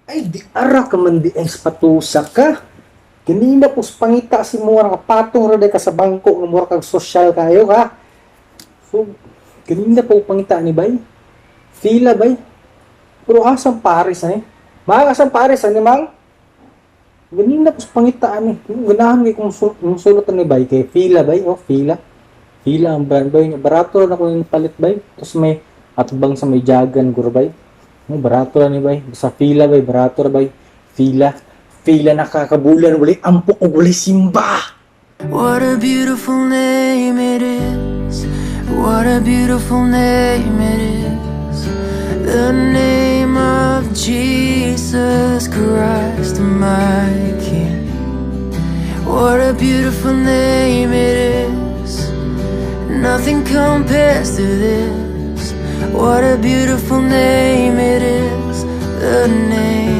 Ay, di ara ka man di ay patusa ka. Ganina pos pangita si mura ka patong ra ka sa bangko nga mura kag sosyal kayo ka. So, ganina po pangita ni bay. Fila bay. Pero asang pares ani? Mang, asang pares ani, mang? Ganina pos pangita ani. Ganahan kay kung sulot ani bay kay Fila bay, oh Fila. Fila ang brand bay. Barato na ko yung palit bay. Tapos may atbang sa may jagan guro bay. Oh, barato ra ni bay. Basta Fila bay, barato ra bay. Fila. Fila nakakabulan, walay ampo og walay simba. What a beautiful name it is. What a beautiful name it is. The name of Jesus Christ, my King. What a beautiful name it is. Nothing compares to this. What a beautiful name it is. The name